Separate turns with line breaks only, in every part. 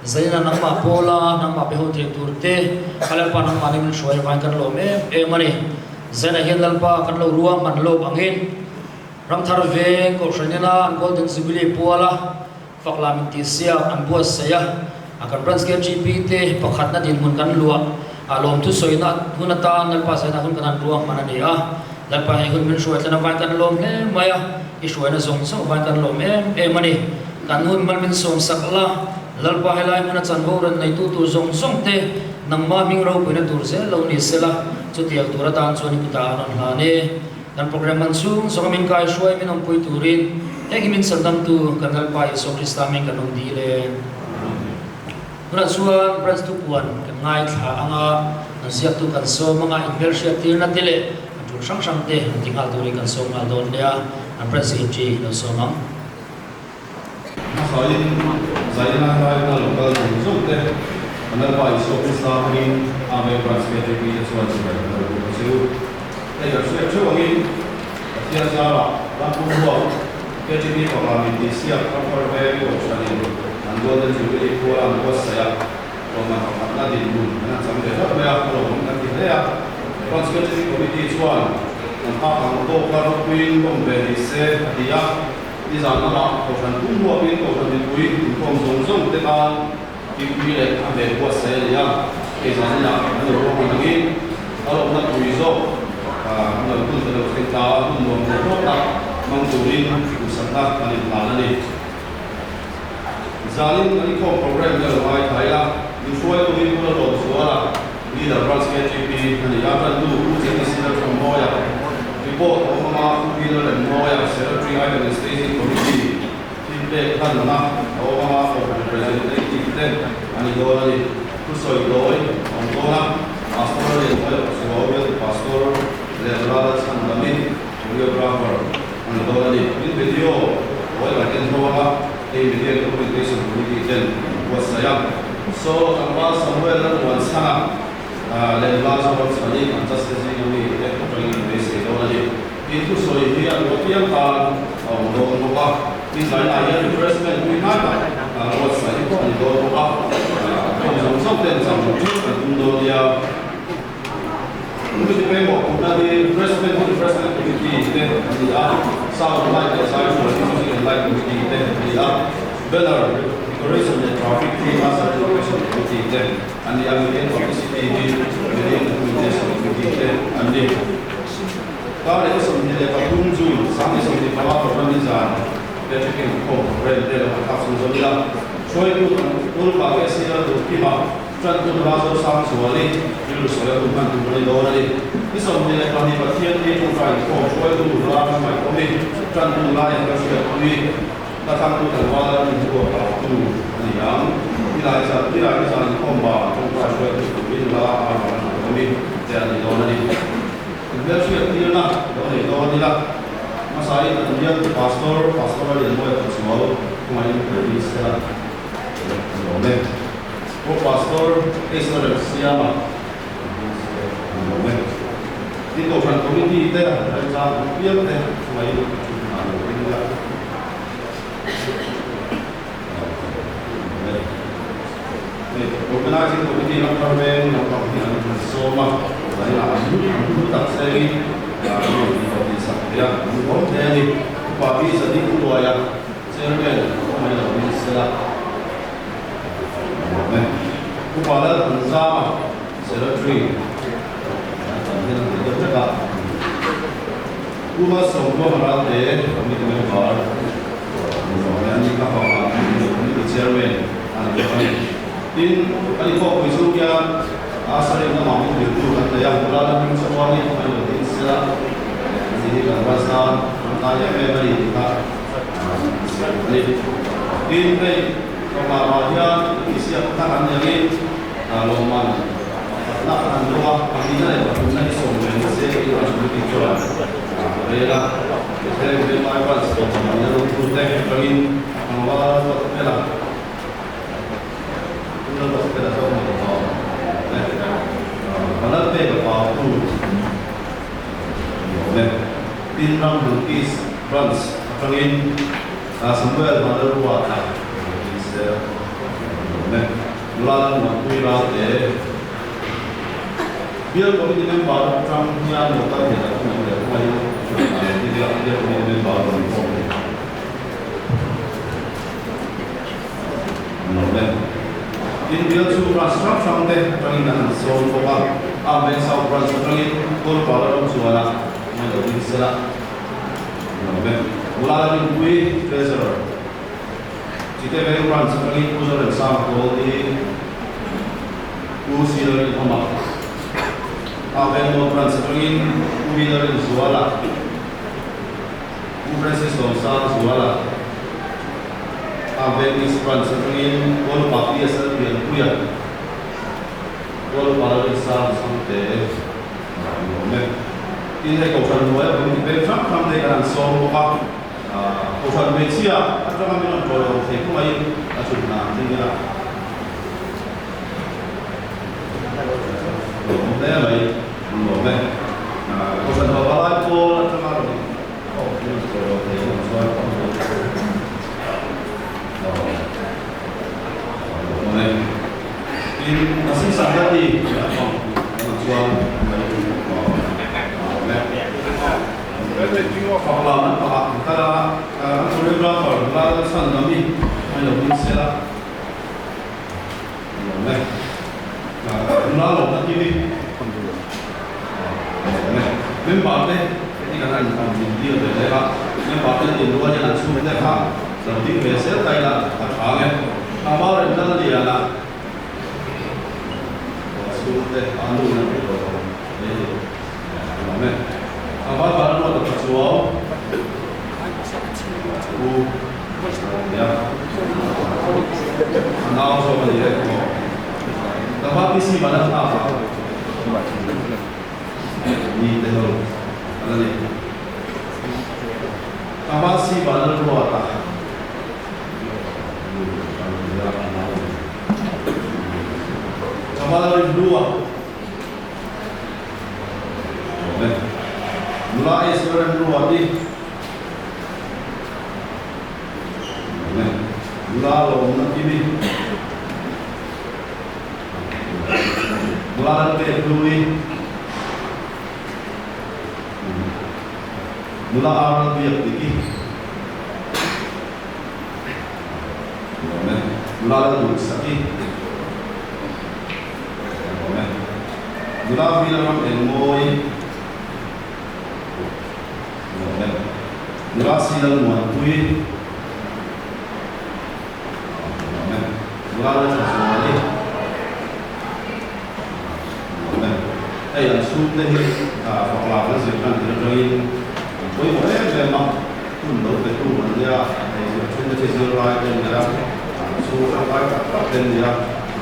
Zaina nangmah pawla nangmah be ho thei tur te a Lalpa nangmah nen min hruai avangin kan lawm em em a ni. Zaina hian Lalpa kan lo ruang man lawk angin Ramthar veng Kohhran ina an Golden Jubilee puala fak lam intihsiak an buatsaih a, a kan Branch KGP te pakhatna dinhmun kan luah a lawmthu sawina hun atan Lalpa Zaina hun kan han ruang hman a ni a. Lalpa hei hun min hruai tlan avangin kan lawm hle mai a, i hruaina zawng zawng avangin kan lawm em em a ni. Kan hun mal min sawmsak la, Lalpa helai hmuna chanvo rawn neitu tur zawng zawng te nangmah hming ropuina tur zel lo ni sela, chutiang tur atan chuan i kutah an rawn hlan e. Kan program man chhung zawnga min kaihruai min awmpui turin heng hi min sandamtu kan Lalpa Isua Krista hming kan awm dil e. Tunah chuan branch thupuan kan ngaithla anga an ziaktu kan sawm anga inhmelhriat tirna te leh an tul hrang hrang te an ti nghal turin kan sawm nghal dawn nia, an branch secretary lo sawm ang.
Hmasain Zaina Raina local zawng zawng te an Lalpa Isua Krista hmangin Amen Branch KJP te chuan chibai kan lo buk a che u. Hei kan hriat theuh angin Pathian zarah Rampum huap KJP pakah min tihsiak Ramthar Veng Kohhranin an Golden Jubilee khual an buatsaih a, tlawmman pakhatna dinhmun an han chang ve hlauh mai a, a lawmawm kan ti hle a. Branch KJP Committee chuan kan phak ang tawka ropuiin bawm ve ni se a ti a. Nizan lamah Kohhran pum huapin Kohhran mipui inkhawm zawng zawng te tan Kingpui leh a hmel buatsaih a ni a, hei zan inah an lo ruang han angin a lawmna pui zawk an lo hun te lo thleng ta a, hun nuam leh hlawk tak hmang turin duhsakna kan inhlan a ni. Zanin kan inkhawm program te lo ngaithla ila, min hruaitu hi Pu Lalawmzuala, Leader Branch KTP a ni a, tantu Pu Jimmy Sina Thawmhawia, Report a awm anga Pu Peter Remhawia, Secretary Item and Staging Committee, thil pek hlanna a awm anga Kohhran Representative te a ni dawn a ni. Thusawi tawi a awm dawn a, Pastor Lianhawia Pachuau bialtu Pastor leh Rala Chhandami, Choreographer a ni dawn a ni. Tin video tawi kan en ho anga hei Media and Communication Committee ten an buatsaih a. Saw tlangval Samuel Lalmuanchhana leh nula Zoram Chhani an justice zinga mi te atangin an beisei dawn a ni. Tin thusawi hi a luah piang tan a awm dawn bawk a. Tin zainah hian refreshment tui hnai tak buatsaih a ni dawn bawk a. Khawm zawng zawng ten cham theuh kan tum dawn nia. Committee pawimawh phurhna hi Refreshment hi Refreshment Committee te an ni a, Sound, Light leh Zai hruai hi Music and Light Committee te an ni a, Banner, Decoration leh Traffic hi Arts and Education Committee te an ni a, Media and Publicity hi Media and Communication Committee te an ni. Kar leh 23 June, 2025 Program ni zan Patrick Inkhawm Program te lo han thlak chhung zawm ila, hruaitu kan Ulpa KC Lalduhkima, Ṭantu nula Zosangzuali rilru sawi a hun hman tur a ni dawn a ni. Ni 22 Pathian hi ṭawngṭai inkhawm hruaitu nula kan ngaihawm i, ṭantu nula en ka hriatpui, hla thlangtu tlangval a rin huap hlautu a ni ang. Nilai zan nilai ni zan inkhawm ban ṭawngṭai hruaitu turin nula a rawn ngaihawm i te a ni dawn a ni. Inhmelhriattirna lo nei dawn ila, hmasain an bialtu Pastor, Pastor a Lianmawia Pachuau khawngaihin Predi Sela a lawm e. Pu Pastor Israel Siama an lawm e. Tin Kohhran Committee te remchang an piang te chungaiin a lo ring ila. Organizing Committee lam thar veng naupang hi an sawm a, zainah an hlu tak sengin an rawn tihsak thei a, an lawm hle a ni. Upa Pi Zadik Hluaia Chairman khawngaih lo ni sela lawm e. Upa Lalthanzama Secretary an tam hian a hmu deuh vek a. Pu Malsawmtluanga Ralte Committee member ni lawm e. Ani kha fapa Committee Chairman a ni bawk a ni. Tin, kan inkhawmpui chung hian a sarih lamah min diltu kan nei a, nula Lalhming Chhuani khawngaih lo ni sela ani hi kan ralzan kan tlai em em a ni tih kha A ni. Tin, hei Tlawnglamah hian insiak tak an ni angin lawmman pakhatna kan han dawng a, pahnihna leh pathumna hi sawm ve ni se tiin an committee chuan a rel a. Bethlehem Venglai Branch lawmman a dawngtu te atangin tlangval Ruatfela, Pu Lalruatfela zawk ni tawh e, Vanlalpeka Pautu ni awm e. Tin, Ramhlun East Branch atangin Samuel Vanlalruata ni se a lawm e. Bial Committee member atang hian lo kal thei tak awm leh khawngaih in a hriat dan Bial Committee member rawn inkhawm thei an lo e. Tin, bial chu branch hrang hrang te atangin an han sawm bawk a, Amen South Branch atangin Kawlpala ram chuan a ngaih lo ding sela an lo e. Mula Rinpui, Treasurer. Chite Veng Branch atangin Pu Zoremsang Kawlni, Pu Silarin Awma, Veng North Branch atangin Pu Bilarin Zuala, Pu Francis Lawmsang Zuala, Veng East Branch atangin Kawlpa PSL Pianpuia, Kawlpa Lalrinsang Chhangte an awm e. Tin, hei Kohhran hnuaia committee peng hrang hrang te kan han sawm bawk a. Kohhran hmeichhia atanga min rawn ṭawi awm thei khawngaihin a chhut hna ang thing ila. Lawm hle mai, an lawm e. Kohhran ho palai pawl atanga rawn in awm min rawn ṭawi awm thei ang chuan ka hmu lawm e. Tin, a singsa hian ni a hmang chuan mai lawm e. Faklam an pakah an kal a, an choreographer Lalchhan Lami a lo ding sel a, lawm e. Nula lawmna hi mi lawm e. Member te heti kan han han din tir ve leh a, member te an din rual hian an chhungte kha lo ding ve zel ta ila a tha ang e. Tlangval Remlalliana chhungte a nu in a hmuh tawh lo mai a ni. Lawm e. A val val ruat a tha chuau. U nia. A nau zawk a ni e maw. Ka va PC van a thlak a. Ni te ho a la ni. Ka va si van a ruat a. Ka va la rin hlu a. Nula Israel ruat i Nula lawmna kim i Nula lalpek hlu i Nula ar biak dik i Nula lalduhsak i. Awm e. Nula vila ram eng mawi Awm e. Nula silal muanpui Awm e. Nula la tha zuali Awm e. Hei an chhungte hi fakla kan zir tan tir atangin an pawimawh em em a, hun lo pe tu an nia, hei zir chhungte khi zirlai te an nia, chhung tangkai tak tak te an nia.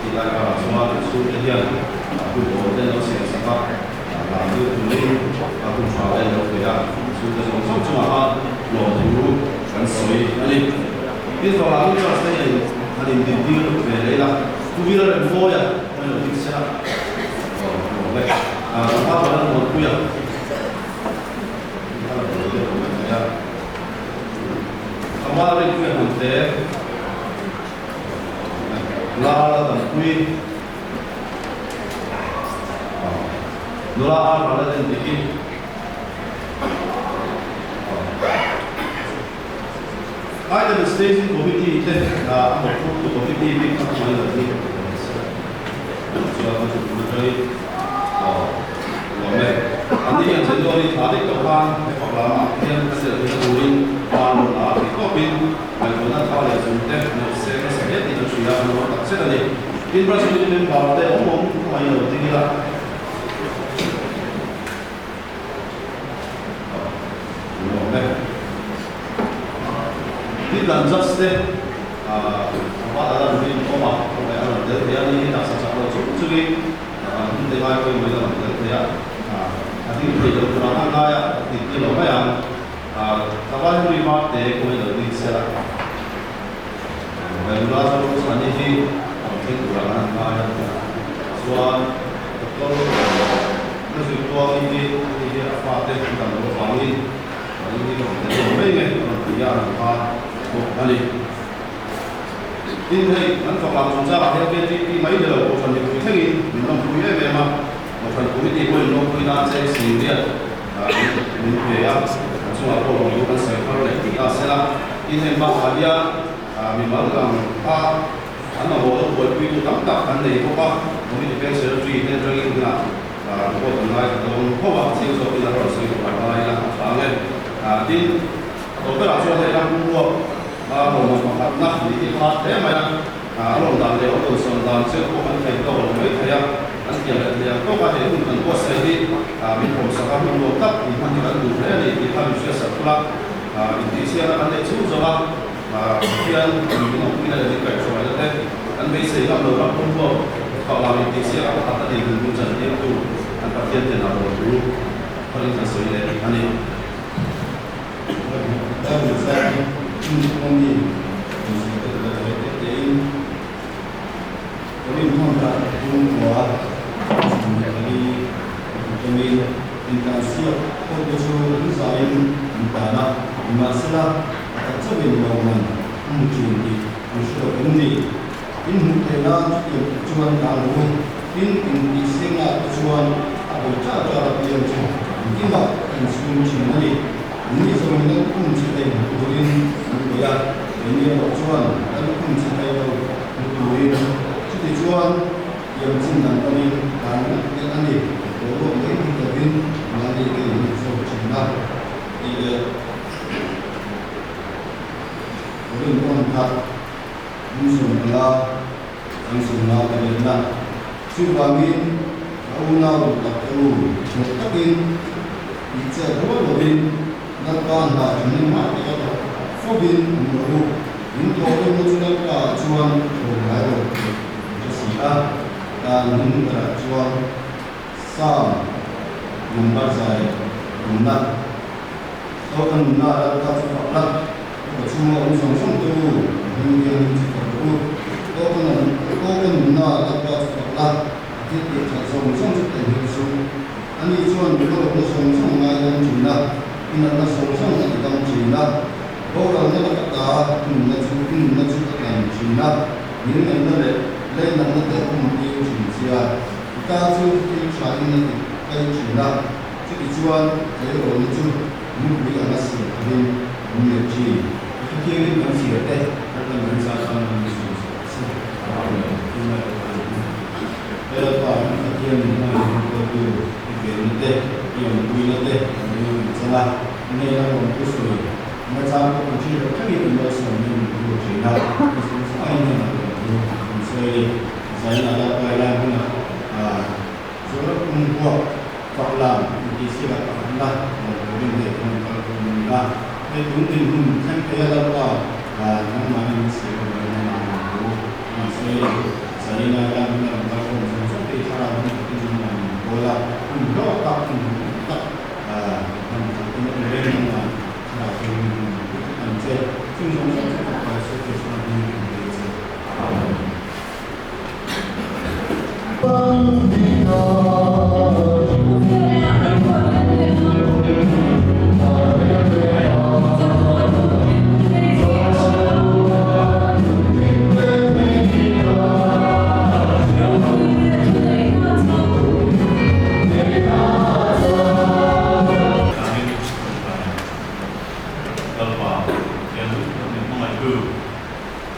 Tih lai karah chuan an chhungte hian hun awl te an lo siam sak a, lam deuh turin hun tha te an lo pe a, chhungte zawng zawng chungah khan lawmthu kan sawi a ni. Tin, Falam in church te hian han indintir ve leh ila, Pu Vira Remhawia pawhin lo ding se a, lawm e, Tlangval Balan Muanpuia a lo ding ve a, Tlangval Rinpuia Hnamte, Lal a tanpui nula a ral a en dik i Item Staging Committee te a mawhphurtu committee bik a hmai lo hi chuan a chhut atangin lawm e. Anni hian January thla daih tawh khan he fak lamah hian a tel theihna turin hma rawn la a theih tawpin Ngaihtuahna tha leh zum te nawr se nasa hle tih ka hria, a nawr tak zet a ni. Tin, Branch Committee member te awm awm khawngaih lo ding ila. Nuam e. Tin, kan judge te a va a lan rin awm a, khawngaih a rawn tel thei a ni hi taksa chak lo chung chungin kan hun te ngai pawimawh in a rawn tel thei a, a ding thei lo turah a ngai a, a tih tir lo mai ang. Tlangval hi ri mar te kawng in lo ding sel a, nula chu Chhani hi a rawn thleng tur ah kan han ngai a, chuan Doctor na zui tuangin hi ani hi a fate an dam loh avangin ani hi ka rawn tel lo mai nge a rawn ti a, a rawn kha bawk a ni. Tin, hei an fapa chungchangah hian KTP mai ni lo Kohhran mipui thlengin min lawmpui em em a. Kohhran Committee pawhin lawmpui nan cheng singriat min pe a, an chungah pawh lawmtu kan sawi thar leh tih ta sela. Tin, heng bakah hian mimal lang a an mamawh lo buaipuitu tam tak kan nei bawk a, Committee Bank Secretary te atangin hunah report an ngaithla dawn tho a, chiang zawkin a rawn sawi tur a ngai ila a tha ang e. Tin, a tawp berah chuan hei ram ruak a lawmman pakhatna ni hi a hle mai a. A lawm dan leh a dawnsawn dan chu pawh kan thei tawk lo mai thei a, kan tiam leh thei ang tawk a, he hun kan buatsaih hi min pawmsak a, hun nuam tak in hman hi kan duh hle a ni tih kha min hriatsak thul a, intihsiakna kan neih chhung zawng a, Pathian min awmpuina leh min kaihhruaina te kan beisei ngam lo ram pum huap thawhlam intihsiak a pakhat a ni hun hun chantirtu kan Pathian ten a rawn thu tharin kan sawi leh a ni.
Ni zawng lalkhum che thei hmu turin an bei a, keini erawh chuan lalkhum che thei lo hmu turin. Chuti chuan tiang chin dan panin dan ngat ngat a ni, boruak mai ni lovin mahni ke in min zawk thin a, tih leh rinawm kha min zawm pala kan zawm nau ta lehna. Chuvangin a unau duh tak te u, nghet takin tih chet rual lovin Lalpa hna thin engmah te ka thawk fovin awm rawh u. In thawhrimna chu Lalpa ah chuan thawn ngai lo tih an hre si a, dan hmun berah chuan Psalm number zai tumna Aw ka nunna Lalpa chu fak la, ka kawchhunga awm zawng zawng te u, ka hming hianin chu fak rawh u. Aw ka nun, aw ka nunna Lalpa chu fak la, a thil tih that zawng zawng chu theihnghilh suh. Ani chuan nula lohna zawng zawng ngaidam thin a, i natna zawng zawng a tidam thin a, boralna laka ta i nunna chu i nunna chu a tlan thin a, ngilngaihna leh leinatna te a awmtir thin che a, i ta chu thil tha in a ti kai thin a. Chutichuan, tleirawlna chu nupui anga siam tharin an leh thin.
I thuthiangin kan chhiar te kan la min zat tan an zui zawk che a ni a He Lalpa kan Pathian min hmangaih hun pawhtu i venna te, i awmpuina te kan ring min chang a, i hnena lawmthu sawi nachang pawh kan hriat loh thlengin kan malsawmna min tur thin a, i zawng zawng a i hnenah lawmthu kan sawi a ni. Zainah Lalpa i lai hunah Zoram kum huap fak lam intihsiakah pakhatna lo turin hei kan rawn kal dawn a ni a. Hei tun dinhmun thleng theia Lalpa nangmahni min siam avangin amah a rawn thu an sawi a ni. Zarina hian hun a rawn kal khawm zawng zawng te hi thlarau hun takin nangmah min kawl a, hun hlawk tak, hun hmuhnawm tak hman theih te turin nangmah thlarau te hun min pui tlat ang che. Chung zawng zawng chu Fapa Isua Krista hmingin kan bia che. Amen.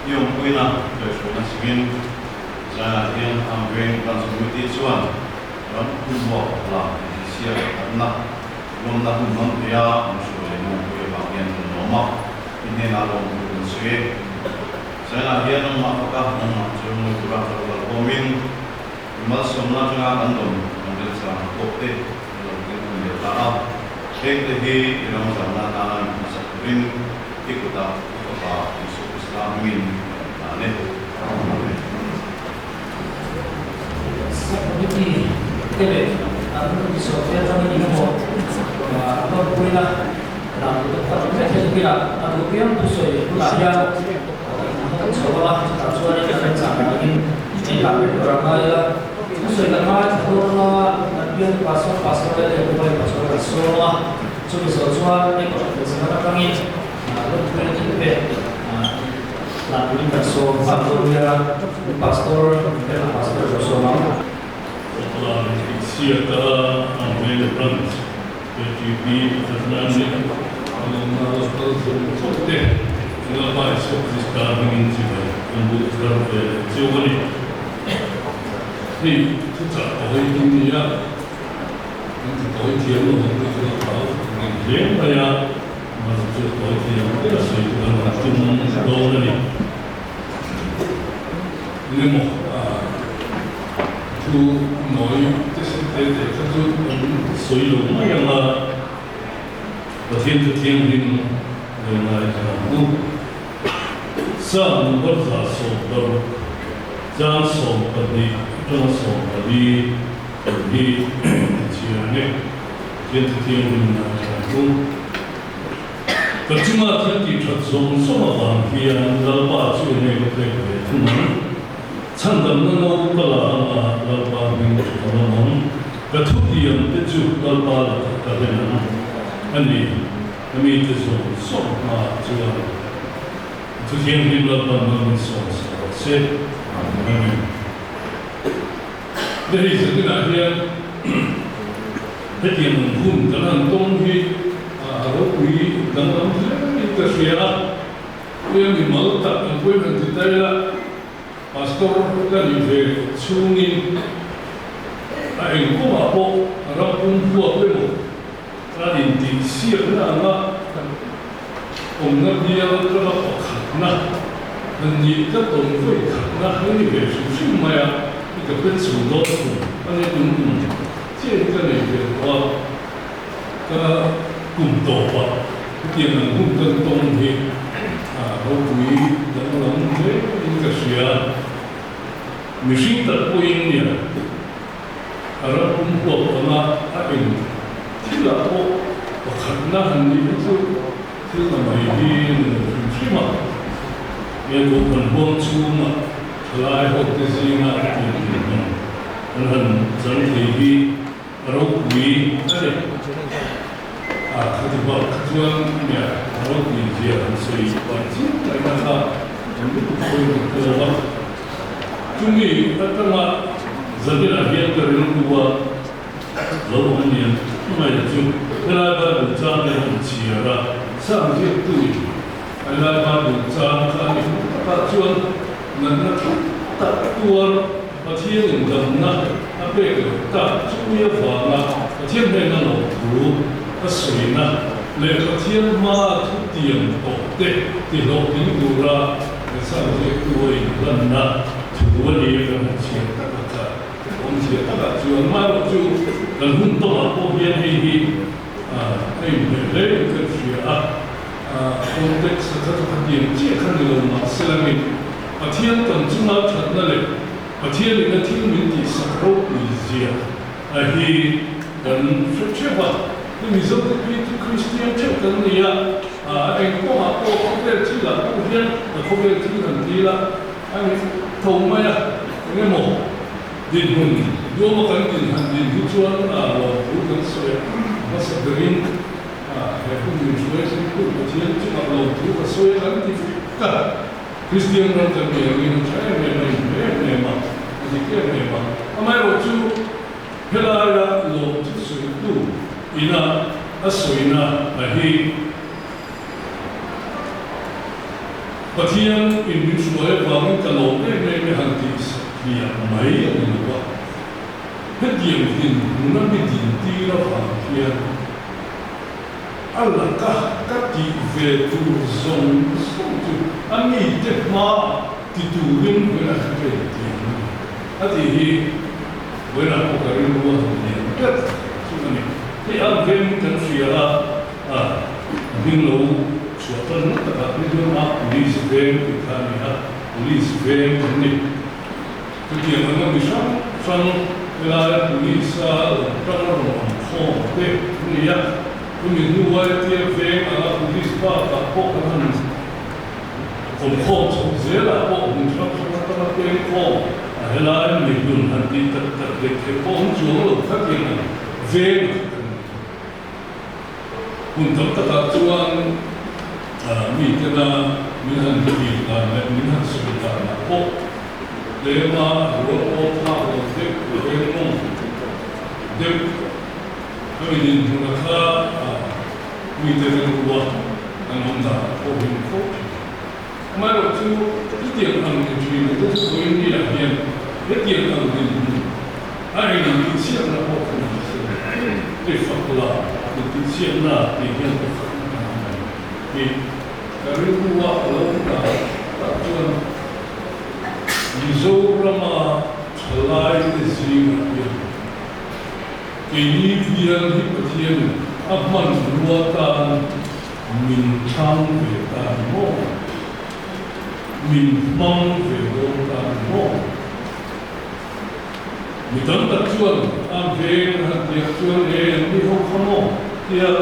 I awmpuina kaihhruaina chungin Zainah hian Ang Veng Branch Committee chuan ram pumruak lam inhrilhsiak thatna lawmna hun hmang theia an hruai leh nawmpui avang hian kan lawm a, i hnenah lawmtu kan sawi e. Zainah hian nangmah faka nangmah chu ngawi tura ka lo kal khawmin i malsawmna atanga kan dawn kan remchang tawk te kan lo keng khum leh ta a, hengte hi i ram zamna atana min hmasak turin i kutah i fapa Isua Krista hmingin ka rawn hlan e. Amen.
Sub Committee te leh an insawnte atangin engemaw hlawkpuina dan tur te pakhat mek hian tukinah a duh piang thusawi hunah hian kan chho a, chutah chuanin a remchang angin engah ber tur a ngai a, thusawi kan ngaithla dawn a, kan bialtu pastor pastor leh lehkhabu pastor kan sawm a, chumi zawh chuan eng kohhran zinga atangin Lawmpuina thil pek hlan turin kan sawm nghal dawn nia, Pastor, Bialtu Pastor lo sawm ang.
Khawtlang tihchhiat a Amveng Branch KTP pakhat nan leh a lawmna lo kal zawng zawng te Lalpa Isua Krista hmingin chibai an buk thar ve leh chiu a ni. Hei thuchah tawi hi nia an ti tawi thiam lo ang tih chu a hlau ngei hle mai a, mahse chu tawi thiam ber a sawi chu kan han tum dawn a ni. Engemaw thu nawi te te te kha chu an sawi lo mai ang a, Pathian chu thianghlim lo ngaithla ang u. Psalm number 160, chang 12 atanga 14 tih hi ka chhiar ang e, Pathian chu thianghlim ngaithla ang u. Ka chunga thil tih that zawng zawng avang hian Lalpa chu enge ka pek ve thung ang? Chhandamna no ka la anga Lalpa hming chu ka lam ang. Ka thutiam te chu Lalpa lakah ka hlen ang a ni. Ka mite zawng zawng hmaah chuan thu thianghlim Lalpan mal min sawm sak rawh se. Amen. Hei zaninah hian hetiang ang hun kan han tawng hi a ropui danglam hle in ka hria a, puia mimal tak ang pawhin han ti ta ila, Pastor ka nih ve chhungin a eng kawngah pawh ram pum huap emaw a intihsiakna anga awmna bial atanga pakhatna han nih ka tawn vawi khatna a ni ve hrim hrim mai a, i ka pet chho dawn kum a ni tum kum chiah hi ka nei ve tawh a, ka kum tawp ah hetiang ang hun kan tawng hi ropui danglam hle in ka hria, mihring tak pawhin nia. A ram pum huap anga a eng thilah pawh pakhatna han nih hi chu thil na mai hi ni lo hrim hrim a. He kohhran huang chhunga thalai hote zinga hetiang dinhmun an han chang thei hi a ropui a ni. A khati bak kha chuan nia a ropui zia han sawi pah chiam mai na kha an lutuk pawhin ka hre lo va. Chumi atanga zaninah hian ka rilru a lo awm lian mai chu helai Bible chang hi a han chhiar a, Sang ziaktuin helai Bible chang kha a ni hmu takah chuan natna thuk tak tuar Pathianin damna a pek loh tak chumi avanga Pathian hnena lawmthu a sawina leh Pathian hmaa thutiam tawh te tihlawhtling tura Esau ziaktu a inhlanna thu a ni a kan han chhiar tak a kha awmzia takah chuan marawh chu kan hun tawhah pawh hian hei hi a inhmeh hle in kan hria a, context a kha chu khatiang chiah kha ni lo mahse langin Pathian kan chunga thatna leh Pathianin a thil min tihsak ropui zia a hi kan hre theuh a. Ni Mizote phei chu Kristian theuh kan ni a, a eng kawngah pawh khawvel thilah pawh hian a khawvel thil han dil a, a ni tho mai a, eng emaw dinhmun duama kan din han din hi chuan a lawmthu kan sawi a, hmasa berin he hun min hruai thlengtu Pathian chungah lawmthu ka sawi a kan ti fek a. Kristian ram kan nih angin a tha em em a, inhmu em em a, a dik em em a. Amaherawhchu, helaia lawmthu sawitu ina a sawina a hi Pathian in min hruai avangin ka lawm em em e han tih hliah mai a ni lo a. Hetiang dinhmuna mi dintir avang hian, A laka ka tih ve tur zawng zawng chu a mite hmaah ti turin vawiinah hian ka intiam a ni, a tih hi vawiinah pawh ka rilru a han lian tlat chu a ni. Hei ang veng kan hria a, a hming lo chhuah tan na takah phei chuan a Police veng tih kha a ni a, Police veng kan ni. Chutiang anga mi hrang hrang helaia police a lo tang a rawn awm khawm te an ni a, chumi hnuah hetia veng anga police bakah pawh kan han awm khawm chho zelah pawh hmun hrang hrang atanga peng khawm a helaia mi hlun han tih tak tak leh theih pawh an chuang lo khatiang ang veng ah kan ni. Hun tam takah chuan mi tena min han hmuhir dan leh min han sawi danah pawh tlema rual pawh thlak lo deuh reng mawng. deuh khami dinhmuna kha mite rilrua an awm dan pawh hi ni fo thin. Amaherawhchu chutiang ang ni thin te chu vawiin niah hian hetiang ang dinhmun a engintihsiakna pawh kha ni se hei fak la intihsiakna tih hian pakhatna kan awm ang tih ka rilrua a lo awm dan tak chuan Mizorama thalaite zingah hian keini bial hi Pathianin a hmanrua tan min chhang ve ta ni maw? Min hmang ve dawn ta ni maw? Mi tam tak chuan a veng a han tiah chuan e an ni ho kha maw? tia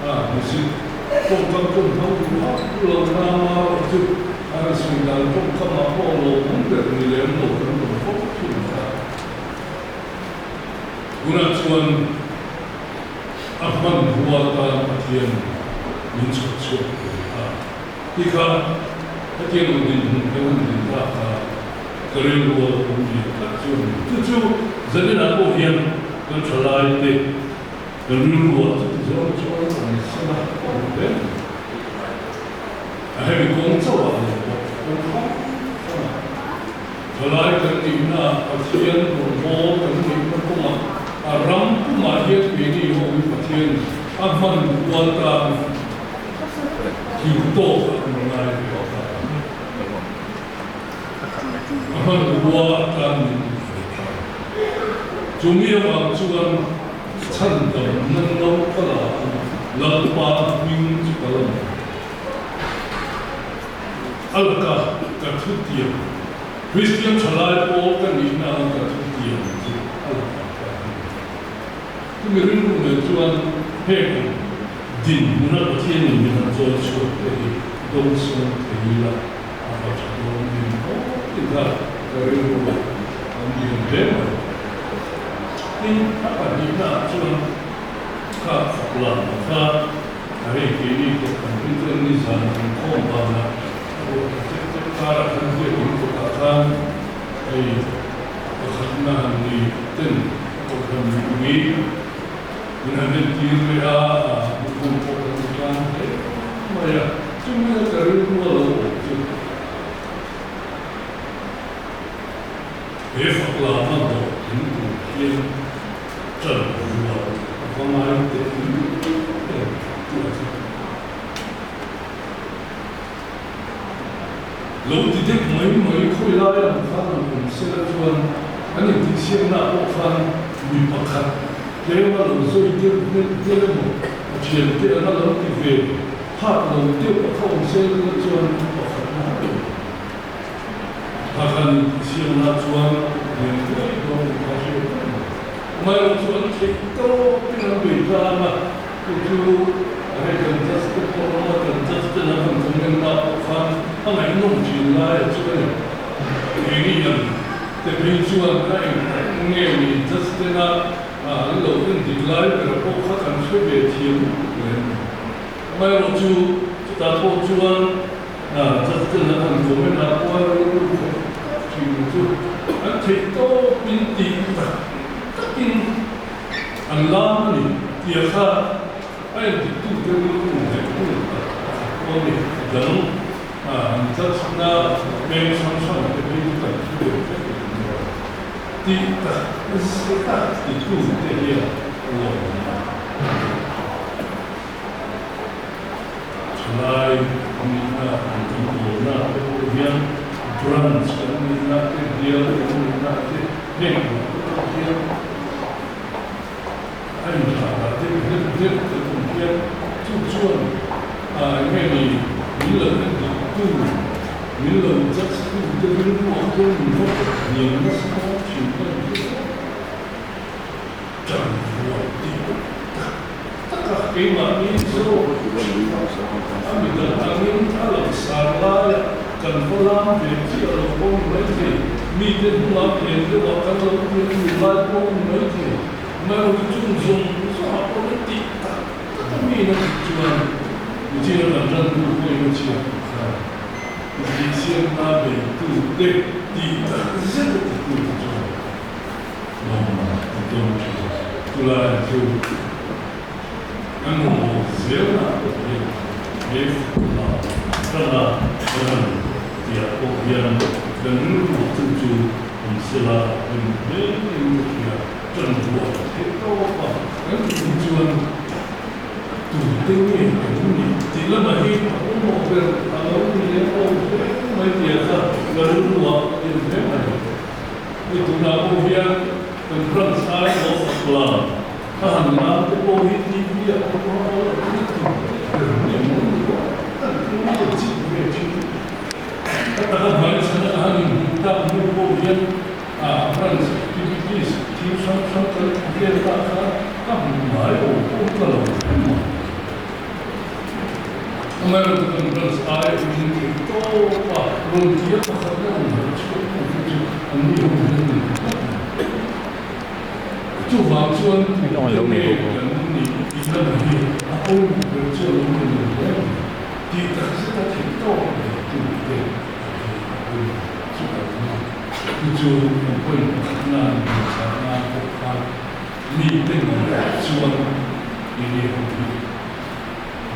a hmusit tawngkam chuan hmang duh hauh lo nama erawh chu an sawi dan tawngkamah pawh lawmawm ber ni lem lo kan rawn fo thin kha. Tunah chuan a hmanrua atan Pathian min chhawp chhuak ve ta. Ti kha hetiang ang dinhmun kan han din ta kha ka rilru a lo awm lian tlat chu a ni. Chu chu zaninah pawh hian kan thalai te kan rilruah chuti zawng chuan an sana a awm hle mai. A hemi kawng chauh ah lo pawh kawng hrang hrang ah Thalai kan nihna Pathian rawngbâwl kan nihna kawngah a ram pumah hian keini ho hi Pathian a hman kual tan thil tawk a kan ngai ve ta. A hman rua atan min duh ve ta. Chumi avang chuan chhandamna no ka la a, Lalpa hming chu ka la mai. A laka ka thutiam, Kristian thalai pawl ka nihna anga ka thutiam chu a lakah ka hmu. Chumi rilru nen chuan heng ang dinhmuna Pathianin min han chawi chhuak te hi dawngsawm thei ila a va tha dawn em aw tih kha ka rilru ah an lian hle mai. Tin, a pahnihnaah chuan kha fak lam kha A hei keini pawh kan rin chuan nizan inkhawm banah a ruah ta chek chek karah khan biakinn kawtah khan hei pakhatna han ni ten kohhran mipui min han entir leh a, lukhum pawh kan ni tlang hle mai a, chumi a ka rilru a lo awm chu he fak lama hlawhtling tur hian Ṭan rual a va ngai teh em tih a chu. Lo ti deuh mai mai khawi lai ang khan an awm sela chuan an intihsiakna pawh khan mi pakhat tlema lo zawi deuh hmel deuh emaw a thiante anga lo ti ve phak lo deuh a kha awm sela chuan pakhatna a awm. Kha khan intihsiakna chuan lian thuai dawn in kha hriat reng mai. Amaherawh chu an theih tawpin an bei tlang a, chu chu a hei kan judge te pawh an awm a, kan judge ten an han comment na pawh khan a ngaihnawm thin lai a chu a ni. Keini ang te phei chuan a eng nge ni judge tena an lo en dik lai ber pawh kha kan hre ve thiam lutuk lem lo. Amaherawh chu chutah pawh chuan Justin a han comment ah pawh rilru khawp tak thin chu an theih tawpin tih tak takin an lam a ni tia kha a endiktute rilru leh hun tak pakhat pawh a ni. A dang an judge na peng hrang hrang te phei chu kan thu ve vek lo nia. Tih tak zeta titute hian lawmna an nei. Thalai nihna an inpawlna te pawh hian branch kan nihna te, bial kan nihna te heng ang te pawh hian a inthahdah deuh deuh deuh kan awm hian chu chuan eng nge ni min lo en dik tu, min lo judge tu te rilru ah chuan min va pawt hniam nasa thin em chu aw. Ṭan rual tih tak taka keimahni zawk a mi dang angin a langsar laia kan va lam ve chiah lo pawh ni maithei, mite hnungah phen deuhah kan lo tir tur lai pawh ni maithei, amaherawhchu chung zawng zawngah pawh hian tih tak taka mi na tih chuan michina kan ṭan tu pawhin a chhiat ang khan intihsiamna beitute tih tak zet a titu te chuan. Lawmna a dawng thin. Chulai chu kan rawngbâwl zêlna pawh hian he fukna tana kan han tihah pawh hian kan rilru chu chu awm sela rem hle in ka hria. Ṭan ruah theih tawp a kan tih chuan tute nge kan nih tih lamah hi a pawimawh ber a lo ni lem lo hle mai tih kha ka rilruah a in hle mai. Hei tunah pawh hian kan branch ai lo fakla a han lam te pawh hi TV ah te pawh a lo ni tute ber nge maw ni pawh kan rilru a chik ve thin. Ka taka hmaichhan a han inhmuh tak hnu pawh hian A branch activities thil hrang hrang kan hmu vel ta kha ka hmu ngai lo pawh ka lo hre mai. Amaherawhchu kan branch aia in theih tawp a rawn ti a pakhat na rawn harh chhuak tu te chu an ni ho hian an hmu tlat mai. Chuvang chuan tute nge kan nih tih lamah hi a pawimawh ber chu a lo ni lo hle mai. Tih tak zeta theih tawp leh tute hi a pawimawh chu a lo ni. Chu chu kan point pakhat nan hmeichhia nan pawh khan mite ngaihtuah chuan enge ho hi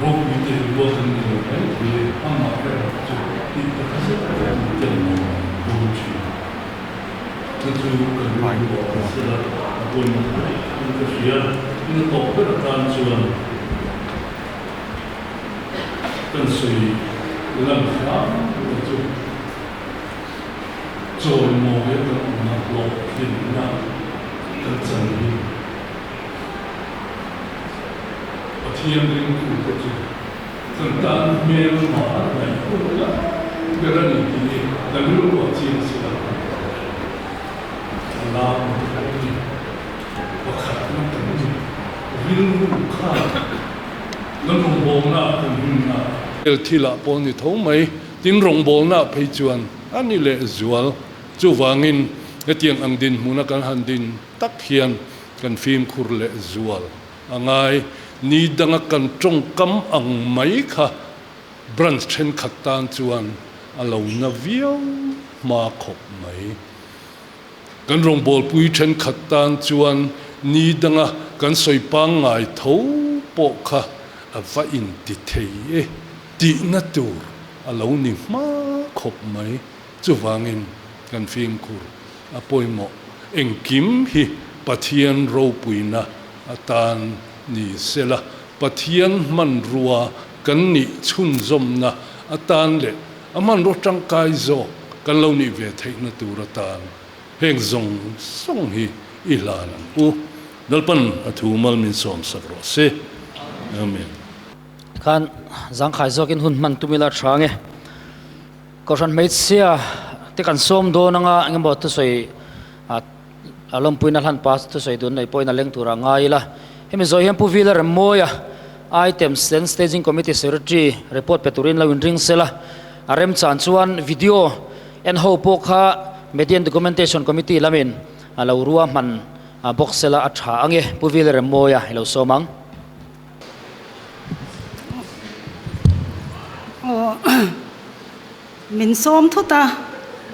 ropui te rual kan ni lo mai thei e, amah erawh chu tih taka zet a kan tel lo dawn thin. Chu chu kan rilru a awm sela a pawimawh hle in ka hria. Tin a tawp ber atan chuan kan sawi lan hram te chu. Chawimawi a kan awmna hlawhtlinna kan chan hi Pathian ringtute chu kan tan hmel mah ngaih hun lai ber a ni tih hi kan rilruah chiang si lo a ni. A lam kan ni, pakhatna kan ni, rilru khan kan rawngbawlna kan rinna. Thilah pawh ni tho mai. Tin, rawngbawlnaah phei chuan a ni leh zual. Chuvangin, hetiang ang dinhmuna kan han din tak hian kan fimkhur leh zual a ngai. Ni danga kan tawngkam ang mai kha branch thenkhat tan chuan a lo na viau hma khawp mai. Kan rawngbawlpui thenkhat tan chuan ni danga kan sawi pangngai tho pawh kha a va inti thei e. Tihna tur a lo ni hma khawp mai. Chuvangin kan fimkhur a pawimawh. Engkim hi Pathian ropuina atan ni sela, Pathian hmanrua kan nih chhunzawmna atan leh a hmanraw tangkai zawk kan lo nih ve theihna tur atan heng zawng zawng hi i hlan ang u. Lalpan a thu mal min sawmsak rawh se. Amen.
Khan zangkhai zawkin hun hman tum ila tha nge. Kohhran hmeichhia te kan sawm dawn anga engemaw thusawi a lawmpuina hlan pa thusawi dun nei pawhin a leng turah ngai ila. Hemi zawh hian Pu Vila Remmawia Items then Staging Committee Secretary report pe turin lo inring sela. A remchan chuan video en ho pawh kha Media and Documentation Committee lamin a lo ruahman bawk sela a tha ange. Pu Vila Remmawia i lo sawm ang.
Min sawm thut a,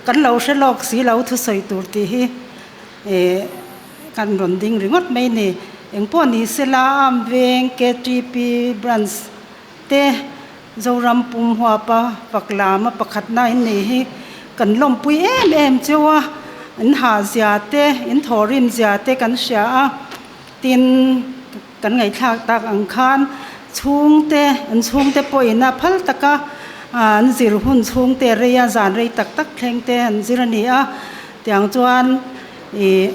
kan lo hre lawk si lo thusawi tur tih hi kan rawn ding ringawt mai ni. Engpawh ni sela Arm Veng KTP Branch te Zoram pum huapa fak lama pakhatna in nei hi kan lawmpui em em cheu a, in hahzia te, in thawhrimzia te kan hria a, tin. Kan ngaihthlak tak ang khan chhungte, an chhungte pawhin a phal taka an zir hun chhungte rei a, zan rei tak tak thleng te an zir a ni a. Tiang chuan ih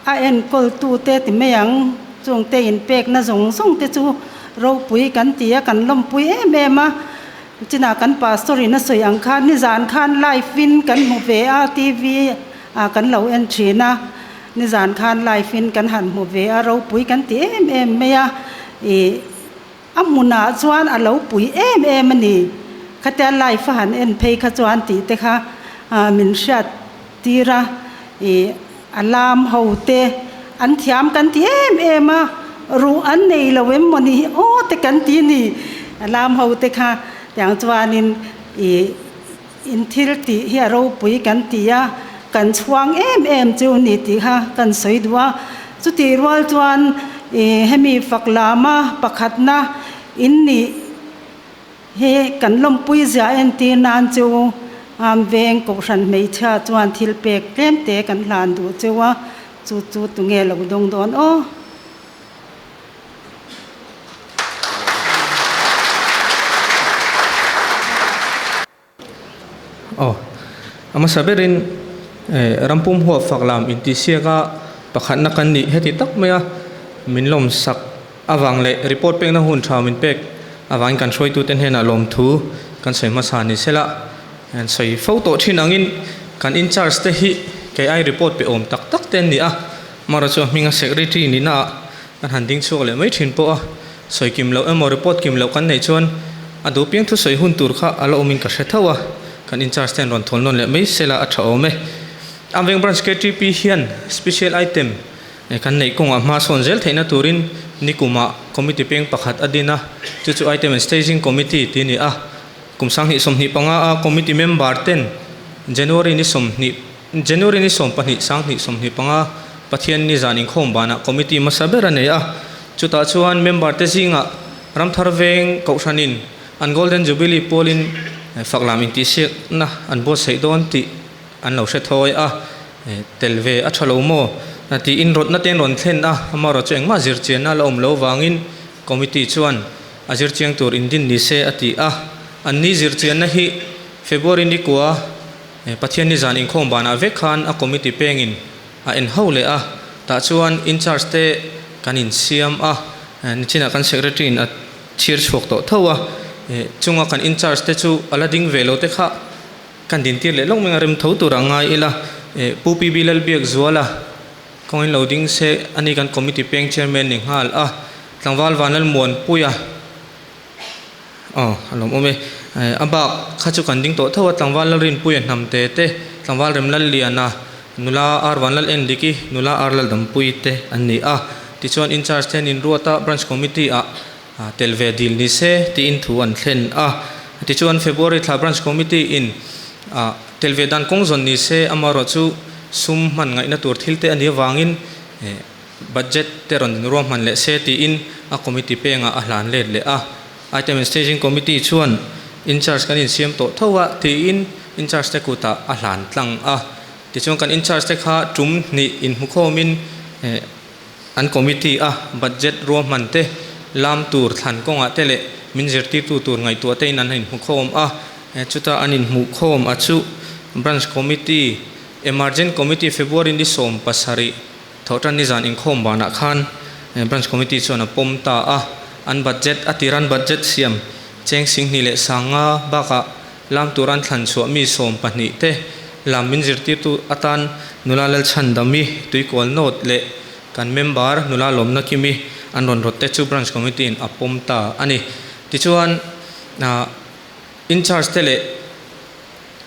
a enkawltute ti mai ang, chungte inpekna zawng zawng te chu ropui kan ti a, kan lawmpui em em a. Chinah kan pastor in a sawi ang khan nizan khan live in kan hmu ve a, TV ah kan lo en thin a. Nizan khan live in kan han hmu ve a, ropui kan ti em em mai a, ih a hmunah chuan a lo pui em em a ni. Khatia live a han en phei kha chuan tih te kha min hriat tir a, ih a lam ho te an thiam kan ti em em a, ruh an nei lo em maw ni aw te kan ti a ni. A lam ho te kha tiang chuanin ih. In thil tih hi a ropui kan ti a, kan chhuang em em chu ni tih kha kan sawi duh a. Chutih rual chuan hemi fak lama pakhatna in nih hi kan lawmpui zia entir nan chu am veng kohhran hmeichhia chuan thil pek tlem te kan hlan duh cheu a, chu chu tunge lo dawng dawn aw.
Aw, a hmasa berin rampum huap fak lam intihsiak a pakhatna kan nih heti tak mai a, min lawmsak avang leh report pekna hun tha min pek avangin kan hruaitute hnenah lawmthu kan sawi hmasa ni sela, an sawi fo tawh thin angin kan in charge te hi kei ai report pe awm tak tak te an ni a, amaherawhchu a hminga secretary nihna ah kan han ding chhuak leh mai thin pawh a. Sawi kim loh emaw report kim loh kan neih chuan a duh piang thusawi hun tur kha a la awmin ka hre tho a, kan in charge ten rawn thawl nawn leh mai sela a tha awm e. Amveng Branch KTP hian special item kan neih kawngah hma sawn zel theihna turin nikumah committee peng pakhat a din a, chu chu item and staging committee tih a ni a. Kum 2025 a committee member ten January ni 20 January ni 12 2025 Pathian ni zan inkhawm banah committee hmasa ber a nei a, chutah chuan member te zingah Ramthar Veng Kohhranin an Golden Jubilee pawlin faklam intihsiakna an buatsaih dawn tih an lo hre thawi a, tel ve a tha lo maw tiin rawtna te an rawn thlen a, amaherawhchu chu engmah zirchianna la awm lo vangin committee chuan a zirchiang tur indin ni se a ti a, anni zirchianna hi February ni kua Pathian ni zan inkhawm banah vek khan a committee pengin a en ho leh a, tah chuan in charge te kan insiam a, nichinah kan secretary in a chhir chhuak tawh tho a, chunga kan in charge te chu a la ding ve lo te kha kan dintir leh lawk mai a, rem tho tur a ngai ila, Pu PB Lalbiakzuala kawngin lo ding se ani kan committee peng chairman ni nghal a, Tlangval Vanlalmuanpuia. Aw, a lawm awm e. A bak kha chu kan ding tawh tho a, tlangval Lalrinpuia hnam te te, tlangval Remlalliana, nula Ar Vanlal Endiki, nula Ar Laldampui te an ni a. Tichuan in charge te an inruat a, branch committee ah tel ve dil ni se tiin thu an thlen a. Tichuan February thla branch committee in tel ve dan kawng zawn ni se, amaherawhchu sum hman ngaihna tur thil te a nih avangin Budget te rawn ruahman leh se tiin a committee pengah a hlan let leh a. Item and Staging Committee chuan in charge kan insiam tawh tho a tiin in charge te kutah a hlan tlang a. Tichuan kan in charge te kha tum hnih inhmukhawmin an committee a budget ruahman te lam tur thlan kawngah te leh min zirtirtu tur ngaihtuah te in an inhmukhawm a. Chuta an inhmuhkhawm a chu Branch Committee Emergent Committee February ni 17 Thawhtan nizan inkhawm banah khan Branch Committee chuan a pawm ta a, an budget a tiran budget siam cheng 20,000 bakah lam tur an thlan chhuah mi 12 te lam min zirtirtu atan nula Lalchhandami Tuikual Note leh kan member nula Lawmna Kimi an rawn rawt te chu Branch Committee in a pawm ta a ni. Tichuan in charge te leh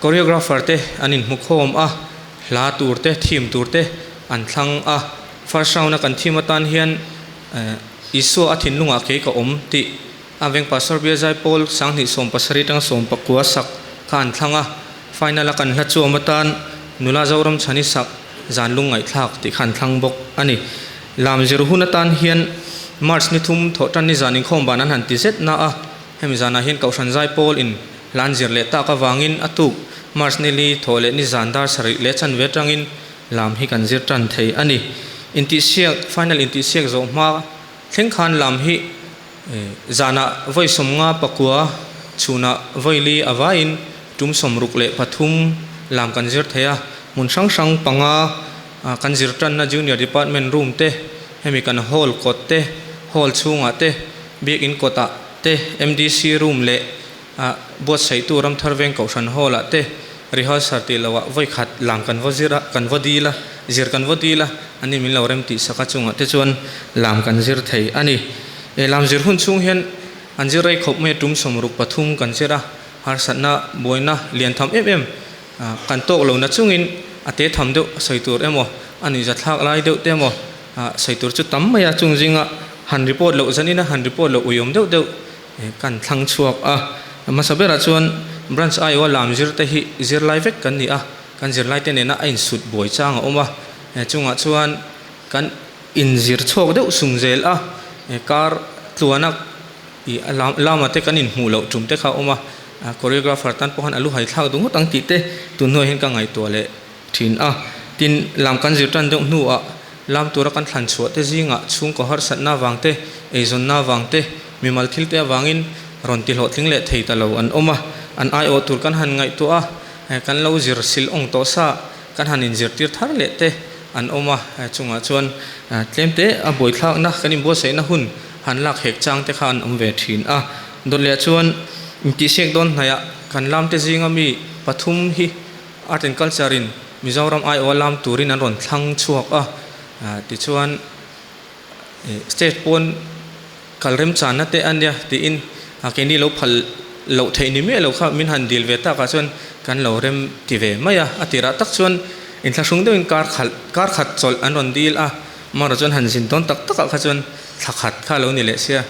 Choreographer te an inhmukhawm a, hla tur te, theme tur te an thlang a. First round a kan theme atan hian Isua a thinlungah kei ka awm tih a veng Pastor Bia Zaipawl 2017 atanga 19 sak kha an thlang a. Final a kan hla chuam atan Nula Zoram Chhani sak zan lung ngaihthlak tih kha an thlang bawk a ni. Lam zir hun atan hian March ni thum thawh tan ni zan inkhawm ban an han ti zet na a, hemi zanah hian Kohhran Zaipawl in Hlan zir leh tak avangin a tuk March ni li thawh leh ni zan dar sarih leh chanve atangin lam hi kan zir tan thei a ni. Intihsiak, final intihsiak zawh hma thleng khan lam hi zanah vawi 50 pakua chhunah vawi li a vaiin tum 63 lam kan zir thei a. Hmun hrang hrang panga kan zir tanna Junior Department room te, hemi kan hall kawt te, hall chhungah te, biakin kawtah te, MDC room leh A buatsaihtu Ramthar Veng Kohhran Hall ah te rehearsal tih loh ah vawi khat lam kan vaw zir a, kan vaw dil a, zir kan vaw dil a, ani min lo rem tih sak a chungah te chuan lam kan zir thei a ni. E lam zir hun chhung hian an zir rei khawp mai a tum 63 kan zir a, harsatna buaina lian tham em em kan tawk lo na chungin a te tham deuh sawi tur emaw a nuihza thlak lai deuh te emaw sawi tur chu tam mai a, chung zinga han report loh zanin a han report loh uiawm deuh deuh Kan thlang chhuak a, hmasa berah chuan branch aiawha lam zir te hi zirlai vek kan ni a, kan zirlai te nena a insut buai chang a awm a, chungah chuan kan inzir chhuak deuh sung zel a, kar tluana ih lama te kan inhmuh loh tum te kha a awm a, choreographer tan pawh khan a lu hai thlak duh ngawt ang tih te tun hnuah hian ka ngaihtuah leh thin a. Tin, lam kan zir tan deuh hnuah lam tura kan thlan chhuah te zingah chhungkaw harsatna avang te, eizawnna avang te, mimal thil te avangin rawn ti hlawhtling leh thei ta lo an awm a, an aiawh tur kan han ngaihtuah a, kan lo zir sil awng tawh sa kan han inzirtir thar leh te an awm a, chungah chuan tlem te a buaithlakna kan inbuatsaihna hun han lak hek chang te kha an awm ve thin a. Dawt leh chuan intihsiak dawn hnaihah kan lam te zinga mi pathum hi Art and Culture in Mizoram aiawha lam turin an rawn thlang chhuak a, tichuan state pawn kal remchanna te a nia tiin keini lo phal loh theih ni miah lo kha min han dil ve takah chuan kan lo rem ti ve mai a, a tirah tak chuan inthlahrung deuhin kar khalh kar khat chawlh an rawn dil a, amaherawh chuan han zin dawn tak takah kha chuan thla khat kha a lo ni leh sia,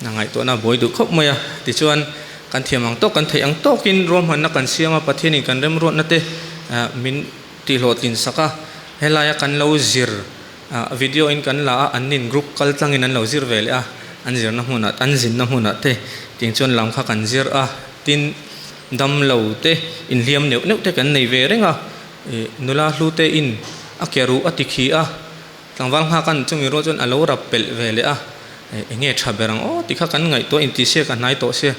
ngaihtuahna a buai duh khawp mai a, tichuan kan thiam ang tawk kan theih ang tawkin ruahmanna kan siam a, Pathianin kan remruatna te min tihhlawhtlin sak a, helaia kan lo zir Video in kan la a, an nin group kal tlangin an lo zir ve leh a, an zirna hmunah, an zinna hmunah te tiang chuan lam kha kan zir a, tin dam lo te inhliam neuh neuh te kan nei ve reng a, ih nula hlu te in a ke ruh a ti khi a, tlangval nghak an chumi rual chuan a lo rap pelh ve leh a, eng nge tha ber ang aw ti kha kan ngaihtuah intihsiak a hnai tawh sia,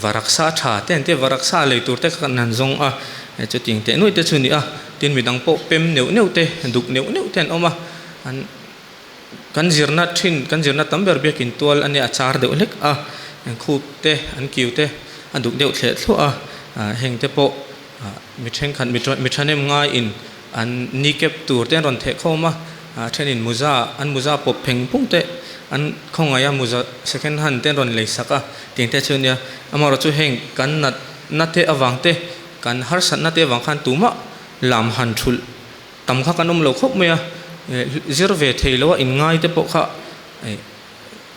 Varaksa tha te an tia, varaksa lei tur te kha kan han zawng a, chutiang teh nuaih te chu a ni a, tin midang pawh pem neuh neuh te, duk neuh neuh te an awm a, an kan zirna thin, kan zirna tam ber biakin tual a nia a char deuh hlek a, khup te an kiu te a duk deuh thleh thluah a, heng te pawh mi thenkhat mi thahnem ngaiin an ni kep tur te an rawn theh khawm a, a thenin muza an muza pawp pheng phung te an khawngaih a muza second hand te an rawn lei sak a tiang te chu a nia amaherawh chu heng kan nat na te avang te kan harsat na te avang khan tumah lam han thulh tam kha kan awm lo khawp mai a zir ve thei lo a inngai te pawh kha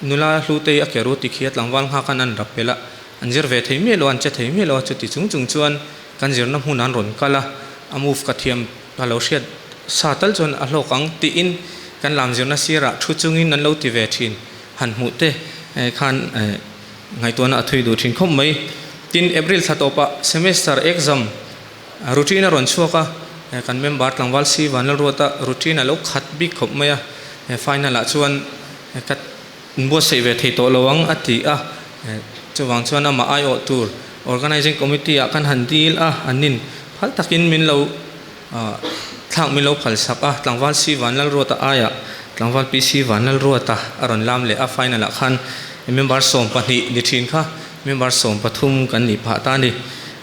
Nula Hlutei a ke ru ti khi a tlangval nghak khan an rap pel a, an zir ve thei miah lo a, an che thei miah lo a, chuti chung chung chuan kan zirna hmun an rawn kal a, a move ka thiam ka lo hriat sa tal chuan a hlawk ang tiin kan lam zirna sirah thu chungin an lo ti ve thin han hmuh te khan ngaihtuahna a thui duh thin khawp mai. Tin, April thla tawpah semester exam routine a rawn chhuak a, kan member tlangval si Vanlalruata routine a lo khat bik khawp mai a, final ah chuan Ka inbuatsaih ve thei tawh lo ang a ti a, chuvang chuan amah aiawh tur Organising Committee ah kan han dil a, an nin phal takin min lo thlak min lo phal sak a, Tlangval Si Vanlalruata aiah Tlangval PC Vanlalruata a rawn lam leh a, final ah khan member 12 ni thin kha member 13 kan nih phah ta a ni.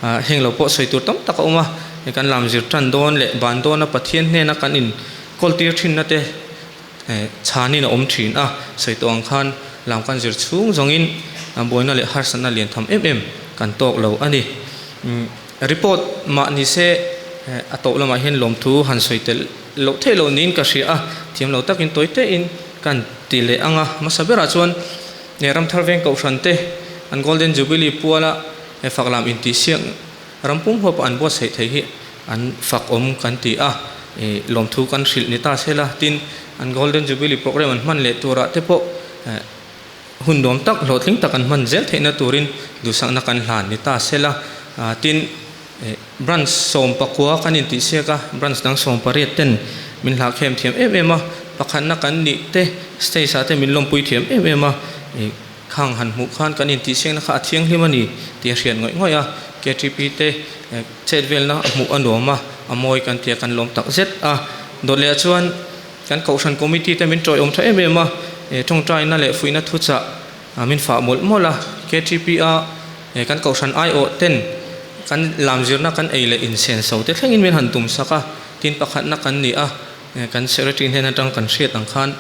Heng lo pawh sawi tur tam tak a awm a, kan lam zir tan dawn leh ban dawna Pathian hnena kan in kawl tir thinna te Chhanin a awm thin a, sawi tawh ang khan lam kan zir chhung zawngin buaina leh harsatna lian tham em em kan tawk lo a ni. Report mah ni se a tawh lamah hian lawmthu han sawi tel loh theih loh niin ka hria a, thiam lo takin tawi tein kan ti leh ang a. Hmasa berah chuan Ramthar Veng Kohhran te an Golden Jubilee puala fak lam intihsiak Ram pum huapa an buatsaih theih hi an fak awm kan ti a, lawmthu kan hrilh ni ta sela, tin an Golden Jubilee program an hman leh turah te pawh hun nuam tak hlawhtling tak an hman zel theihna turin duhsakna kan hlan ni ta sela, tin branch 19 kan intihsiak a, branch dang 18 ten min hlahkhem thiam em em a, pakhatna kan nih te stage ah te min lawmpui thiam em em a. Khang han hmuh khan kan intihsiakna kha a thianghlim a ni tih a hriat ngawih ngawih a, KTP te chet velna a hmuh a nuam a, a mawi kan tia kan lawm tak zet a. Dawt leh ah chuan kan Kohhran Committee te min tawiawm tha em em a, tawngtaina leh fuihna thuchah min fah mawlh mawlh a, KTP a kan Kohhran aiawh ten kan lam zirna kan ei leh insenso te thlengin min han tum sak a, tin pakhatna kan ni a, kan Secretary hnen atang kan hriat ang khan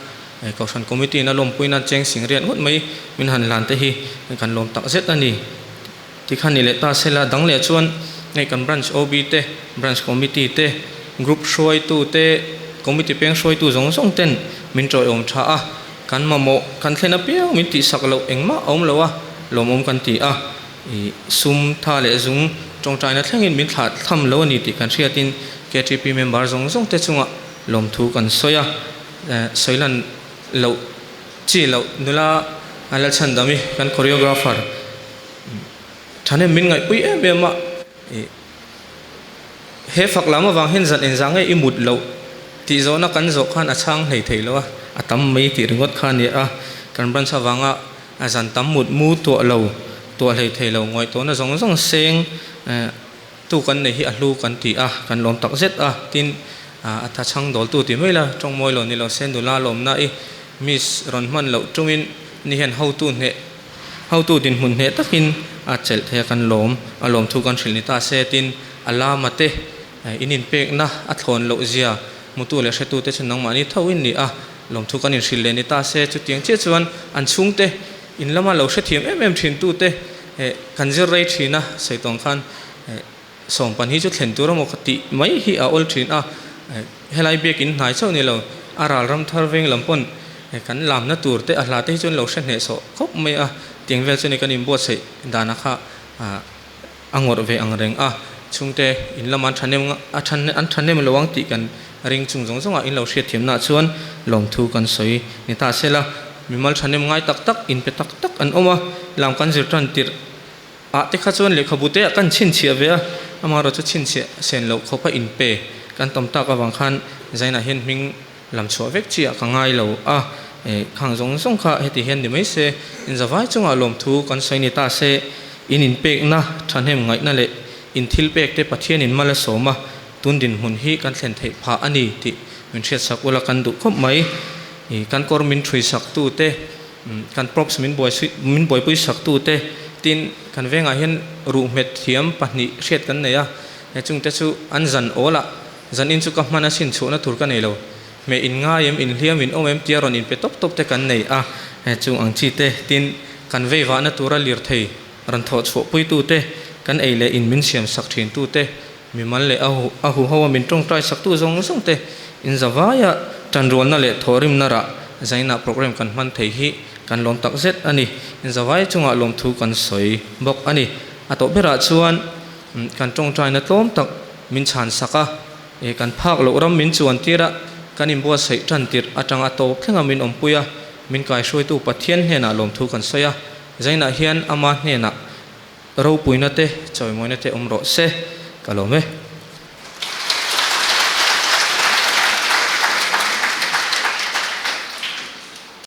Kohhran Committee in a lawmpuina cheng sing riat ngawt mai min han hlan te hi kan lawm tak zet a ni. Tikhan ni leh ta sela dang leh chuan hei kan Branch OB te, Branch Committee te, Group hruaitu te, Committee peng hruaitu zawng zawng ten min tawiawm tha a, kan mamawh kan thlen apiang min tihsak loh engmah a awm lo a, lawmawm kan ti a, ih sum tha leh zung tawngtaina thlengin min thlah tham lo a ni tih kan hriatin KTP member zawng zawng te chungah lawmthu kan sawi a. sawilan loh chi loh nula Lalchhandami kan choreographer thahnem min ngaihpui em em a, he fak lam avang hian zan engzah nge i mut loh tih zawhna kan zawh khan a chhang hlei thei lo a, a tam mai tih ringawt kha a ni a, kan branch avanga a zan tam mut mu tuah lo tuah hlei thei lo ngaihtuahna zawng zawng seng Tu kan nei hi a hlu kan ti a, kan lawm tak zet a, tin, a tha chhang dawltu ti mai la, tawng mawi lo ni lo se nula lawmna i miss rawn hman loh tungin ni hian hotu hneh, hotu dinhmun hneh takin a chelh thei a kan lawm, a lawmthu kan hrilh ni ta se, tin, a lama te in inpekna a thlawn loh zia hmutu leh hretu te chu nangmahni tho in ni a, lawmthu kan inhrilh leh ni ta se, chutiang chiah chuan an chhungte In lama lo hrethiam em em thin tute kan zir rei thin a, sawi tawng khan sawmpan hi chu thlen tur emaw ka tih mai hi a awl thin a, helai biakin hnai chauh ni lo, a ral ram thar veng lam pawn kan lamna tur te a hla te hi chuan lo hre hnehsawh khawp mai a, tiang vel chu ni kan inbuatsaih dana kha a ngawrh ve ang reng a, chhungte in lama an thahnem a an thahnem lo ang tih kan ring chung zawng zawngah in lo hriatthiamnaah chuan lawmthu kan sawi ni ta sela, mimal thahnem ngai tak tak inpe tak tak an awm a, lam kan zir tan tirh ah te kha chuan lehkhabu te ah kan chhinchhiah ve a, amaherawh chu chhinchhiah sen loh khawpa inpe kan tam tak avang khan Zainah hian hming Lam chhuah vek chiah ka ngai lo a, khang zawng zawng kha heti hian ni mai se, inzavai chungah lawmthu kan sawi ni ta se, in inpekna, thahnem ngaihna leh in thil pek te Pathian in mal a sawm a, tun dinhmun hi kan thlen theih phah a ni tih min hriatsak ula kan duh khawp mai. Kan kawr min thui sak tu te, kan props min min buaipui sak tu te, tin kan vengah hian ruhmet thiam pahnih hriat kan nei a, chungte chu an zan awl ah Zan in chu ka hman a sin chhuahna tur ka nei lo. Hmeh in ngai em, in hliam in awm em tia rawn inpe tawp tawp te kan nei a, chung ang chi te, tin, kan vei vahna tura lirthei rawn thawh chhuah puitu te, kan ei leh in min siam sak thin tu te, mimal leh a huho a min tawngtai sak tu zawng zawng te, in zavaia tanrualna leh thawhrimna rah zaina program kan hman thei hi kan lawm tak zet a ni. In zavai chungah lawmthu kan sawi bawk a ni. A tawh berah chuan kan tawngtaina tlawm tak Min chhan sak a, e kan phak loh ram min chuan tir a, kan inbuatsaih tan tirh atang a tawp thleng a min awmpui a, min kaihruaitu Pathian hnenah lawmthu kan sawi a, Zainah hian ama hnenah ropuina te chawimawina te awm rawh se, ka lawm e.